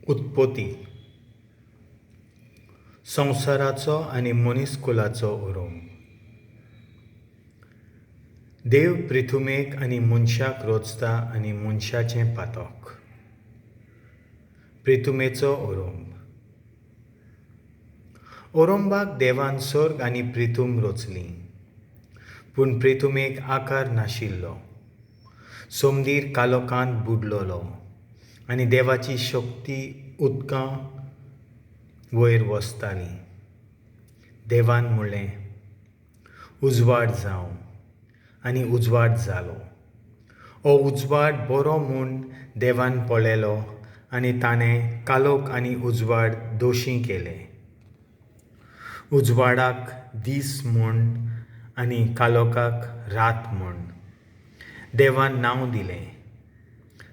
उत्पत्ती संवसाराचो आनी मनीसकुलाचो उरोम. देव पृथुमेक आनी मनशाक रोचता आनी मनशाचें पातक. पृथुमेचो ओरोंब. ओरोंबाक देवान सर्ग आनी पृथूम रचली, पूण पृथुमेक आकार नाशिल्लो. सोमदीर कालोकांत बुडलोलो आनी देवाची शक्ती उदकां वयर वसताली. देवान म्हणलें, उजवाड जावं, आनी उजवाड जालो. हो उजवाड बरो म्हूण देवान पळयलो आनी ताणें कालोक आनी उजवाड दोशी केले. उजवाडाक दीस म्हूण आनी कालोकाक रात म्हूण देवान नांव दिलें.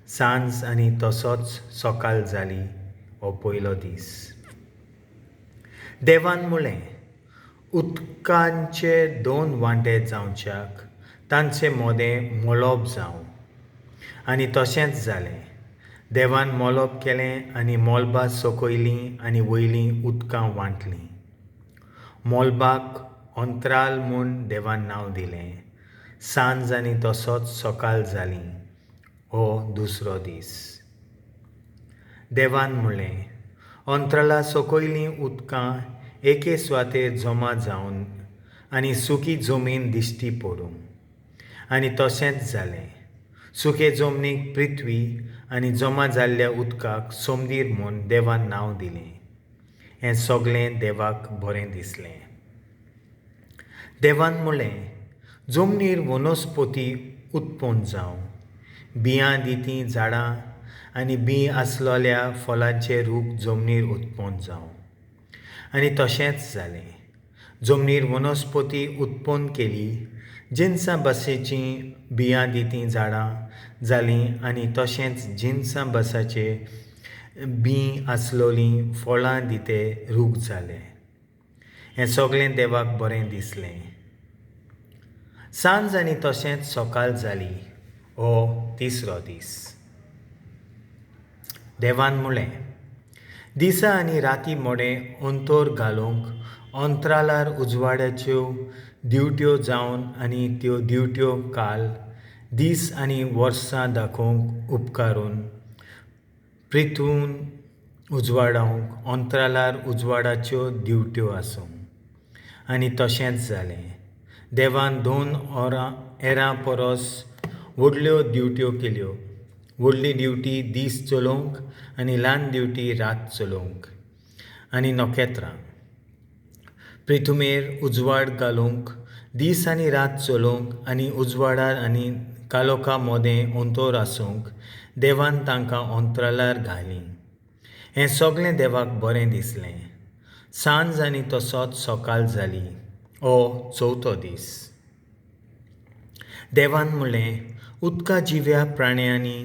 सांज आनी तसोच सकाळ जाली, हो पयलो दीस. देवान म्हणलें, उदकांचे दोन वांटे जावच्याक तांचे मोदें मळब जावं, आनी तशेंच जालें. देवान मळब केलें आनी मळबां सकयलीं आनी वयलीं उदकां वांटलीं. मळबाक अंतराल म्हूण देवान नांव दिलें. सांज आनी तसोच सकाळ जाली, हो दुसरो दीस. देवान म्हणलें, अंतराला सकयलीं उदकां एके सुवातेर जमा जावन आनी सुकी जमीन दिश्टी पडूं, आनी तशेंच जालें. सुके जमनीक पृथ्वी आनी जमा जाल्ल्या उदकाक सोमदीर म्हूण देवान नांव दिलें. हें सगळें देवाक बरें दिसलें. देवान म्हणलें, जमनीर वनस्पती उत्पन्न जावं, बियां दितीं झाडां आनी बीं आसलेल्या फळांचे रूख जमनीर उत्पन्न जावं, आनी तशेंच जालें. जमनीर वनस्पती उत्पन्न केली, जिनसां भाशेचीं बियां दितीं झाडां जालीं आनी तशेंच जिनसां भासाचे बीं आसलोलीं फळां दिते रूख जाले. हें सगळें देवाक बरें दिसलें. सांज आनी तशेंच सकाळ जाली, हो तिसरो दीस. देवान म्हणलें, दिसा आनी राती मोडें अंतर घालूंक अंतराळार उजवाडाच्यो दिवट्यो जावन आनी त्यो दिवट्यो काल दीस आनी वर्सां दाखोवंक उपकारून पृथून उजवाडावंक अंतराळार उजवाडाच्यो दिवट्यो आसूं, आनी तशेंच जालें. देवान 2 वरां एरां परस व्हडल्यो दिवट्यो केल्यो. व्हडली दिवटी दीस चलोवंक आनी ल्हान दिवटी रात चलोवंक, आनी नखेत्रां पृथुमेर उजवाड घालूंक दीस आनी रात चलोवंक आनी उजवाडार आनी कालोका मोदें अंतर आसूंक देवान तांकां अंतराळार घालीं. हें सगळें देवाक बरें दिसलें. सांज आनी तसोच सकाळ जाली, हो चवथो दीस. देवान म्हणलें, उदका जिव्या प्राण्यांनी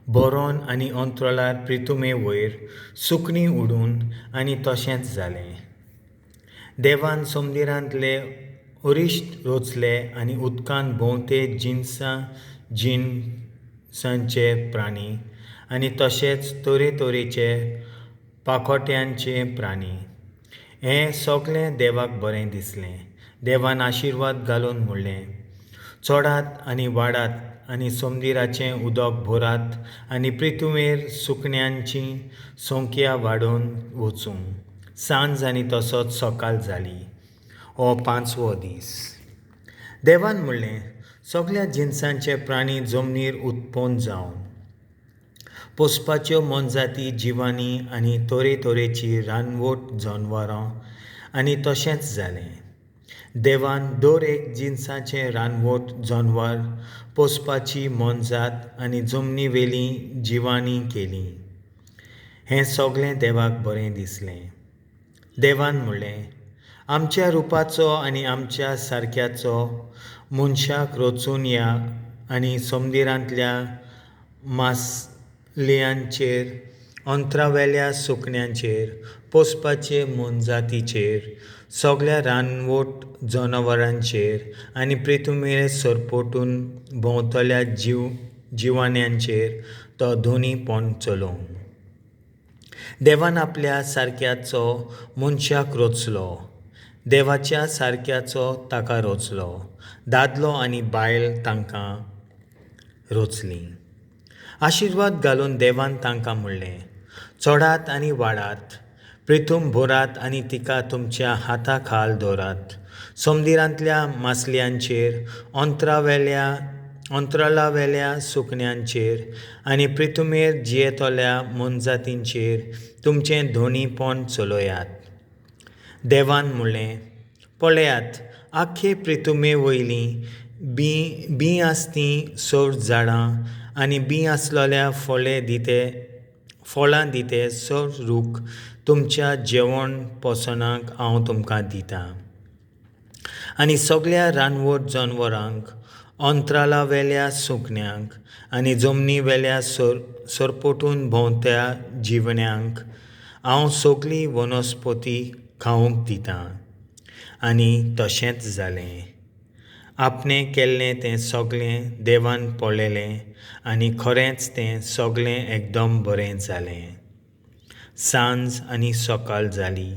भरोन आनी अंतराळार पृथुमे वयर सुकणीं उडून, आनी तशेंच जालें. देवान समुद्रांतले अरिश्ट रचले आनी उदकांत भोंवते जिनसां जिनसांचे प्राणी आनी तशेंच तरेतरेचे पाखोट्यांचे प्राणी. हें सगळें देवाक बरें दिसलें. देवान आशिर्वाद घालून म्हणलें, चडात आनी वाडात आनी समुद्राचें उदक भरात आनी पृथ्वीर सुकण्यांची संख्या वाडोवन वचूं. सांज आनी तसोच सकाळ जाली, हो 5वो दीस. देवान म्हणलें, सगळ्या जिनसांचे प्राणी जमनीर उत्पन्न जावन पोसपाच्यो मोनजाती जिवानी आनी तरेतरेची रानवट जनावरां, आनी तशेंच जालें. देवान दर एक जिनसाचें रानवट जनावर पोसपाची मोनजात आनी जमनी वेली जिवानी केली. हें सगळें देवाक बरें दिसलें. देवान म्हणलें, आमच्या रुपाचो आनी आमच्या सारक्याचो मनशाक रचून या आनी समुद्रांतल्या मासलयांचेर, अंतरावेल्या सुकण्यांचेर, पोसपाचे मोनजातीचेर, सगळ्या रानवट जनावरांचेर आनी पृथ्वीर सरपटून भोंवतल्या जिवाण्यांचेर तो धोनीपण चलोवं. देवान आपल्या सारक्याचो मनशाक रचलो, देवाच्या सारक्याचो ताका रचलो, दादलो आनी बायल तांकां रचलीं. आशिर्वाद घालून देवान तांकां म्हणलें, चडात आनी वाडात, प्रिथूम भरात आनी तिका तुमच्या हाता खाल दवरात, समुद्रांतल्या मासल्यांचेर, अंतराळावेल्या सुकण्यांचेर आनी प्रिथुमेर जियेतल्या मोनजातींचेर तुमचें धोनीपण चलयात. देवान म्हणलें, पळयात, आख्खे प्रिथुमे वयलीं बीं आसतीं सोर झाडां आनी बीं आसलेल्या फळां दिते सोर रूख तुमच्या जेवण पोसणाक हांव तुमकां दितां. आनी सगल्या रानवट जनवरांक, अंतराळावेल्या सुकण्यांक आनी जमनीवेल्या सरपटून भोंवत्या जिवण्यांक हांव सगली वनस्पती खावंक दितां. आनी तशेंच जालें. आपणें केल्लें तें सगलें देवान पळयलें आनी खरेंच तें सगलें एकदम बरें जालें. सांज आनी सकाळ जाली,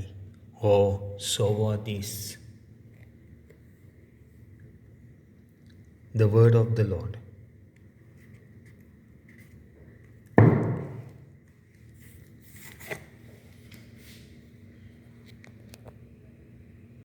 हो सवो दीस. The word of the Lord.